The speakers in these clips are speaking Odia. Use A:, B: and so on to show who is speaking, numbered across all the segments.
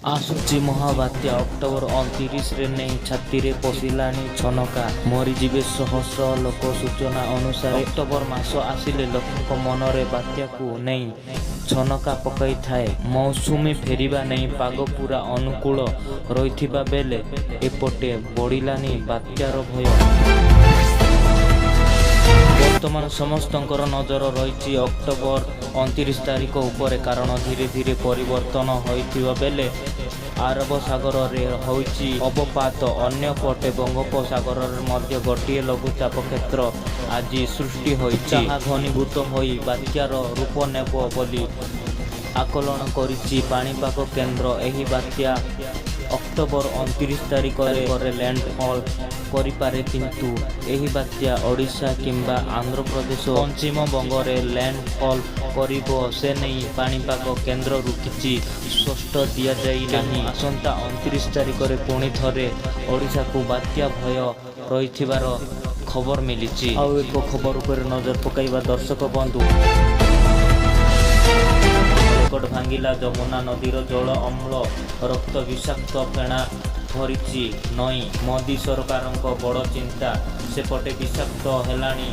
A: ଆସୁଛି ମହାବାତ୍ୟା। ଅକ୍ଟୋବର 29ରେ ନେଇ ଛାତିରେ ପଶିଲାଣି ଛନକା। ମରିଯିବେ ଶହ ଶହ ଲୋକ। ସୂଚନା ଅନୁସାରେ, ଅକ୍ଟୋବର ମାସ ଆସିଲେ ଲୋକଙ୍କ ମନରେ ବାତ୍ୟାକୁ ନେଇ ଛନକା ପକାଇଥାଏ। ମୌସୁମୀ ଫେରିବା ନେଇ ପାଗ ପୂରା ଅନୁକୂଳ ରହିଥିବା ବେଳେ ଏପଟେ ବଢ଼ିଲାଣି ବାତ୍ୟାର ଭୟ। ବର୍ତ୍ତମାନ ସମସ୍ତଙ୍କର ନଜର ରହିଛି ଅକ୍ଟୋବର 29 ତାରିଖ ଉପରେ। କାରଣ ଧୀରେ ଧୀରେ ପରିବର୍ତ୍ତନ ହୋଇଥିବା ବେଳେ ଆରବ ସାଗରରେ ହୋଇଛି ଅବପାତ। ଅନ୍ୟପଟେ ବଙ୍ଗୋପସାଗରରେ ମଧ୍ୟ ଗୋଟିଏ ଲଘୁଚାପ କ୍ଷେତ୍ର ଆଜି ସୃଷ୍ଟି ହୋଇଛି। ଯାହା ଘନୀଭୂତ ହୋଇ ବାତ୍ୟାର ରୂପ ନେବ ବୋଲି ଆକଳନ କରିଛି ପାଣିପାଗ କେନ୍ଦ୍ର। ଏହି ବାତ୍ୟା ଅକ୍ଟୋବର 29 ତାରିଖରେ ଲ୍ୟାଣ୍ଡଫଲ୍ କରିପାରେ। କିନ୍ତୁ ଏହି ବାତ୍ୟା ଓଡ଼ିଶା କିମ୍ବା ଆନ୍ଧ୍ରପ୍ରଦେଶ ପଶ୍ଚିମବଙ୍ଗରେ ଲ୍ୟାଣ୍ଡଫଲ୍ କରିବ, ସେନେଇ ପାଣିପାଗ କେନ୍ଦ୍ରରୁ କିଛି ସ୍ପଷ୍ଟ ଦିଆଯାଇ ନାହିଁ। ଆସନ୍ତା 29 ତାରିଖରେ ପୁଣି ଥରେ ଓଡ଼ିଶାକୁ ବାତ୍ୟା ଭୟ ରହିଥିବାର ଖବର ମିଳିଛି। ଆଉ ଏକ ଖବର ଉପରେ ନଜର ପକାଇବା, ଦର୍ଶକ ବନ୍ଧୁ। ରେକର୍ଡ ଭାଙ୍ଗିଲା ଯମୁନା ନଦୀର ଜଳ। ଅମ୍ଳ ରକ୍ତ ବିଷାକ୍ତ ଫେଣା ଭରିଛି ନଈ। ମୋଦି ସରକାରଙ୍କ ବଡ଼ ଚିନ୍ତା। ସେପଟେ ବିଷାକ୍ତ ହେଲାଣି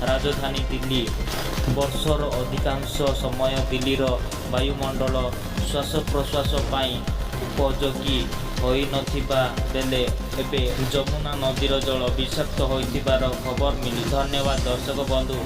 A: ରାଜଧାନୀ ଦିଲ୍ଲୀ। ବର୍ଷର ଅଧିକାଂଶ ସମୟ ଦିଲ୍ଲୀର ବାୟୁମଣ୍ଡଳ ଶ୍ୱାସପ୍ରଶ୍ୱାସ ପାଇଁ ଉପଯୋଗୀ ହୋଇନଥିବା ବେଳେ ଏବେ ଯମୁନା ନଦୀର ଜଳ ବିଷାକ୍ତ ହୋଇଥିବାର ଖବର ମିଳିଛି। ଧନ୍ୟବାଦ, ଦର୍ଶକ ବନ୍ଧୁ।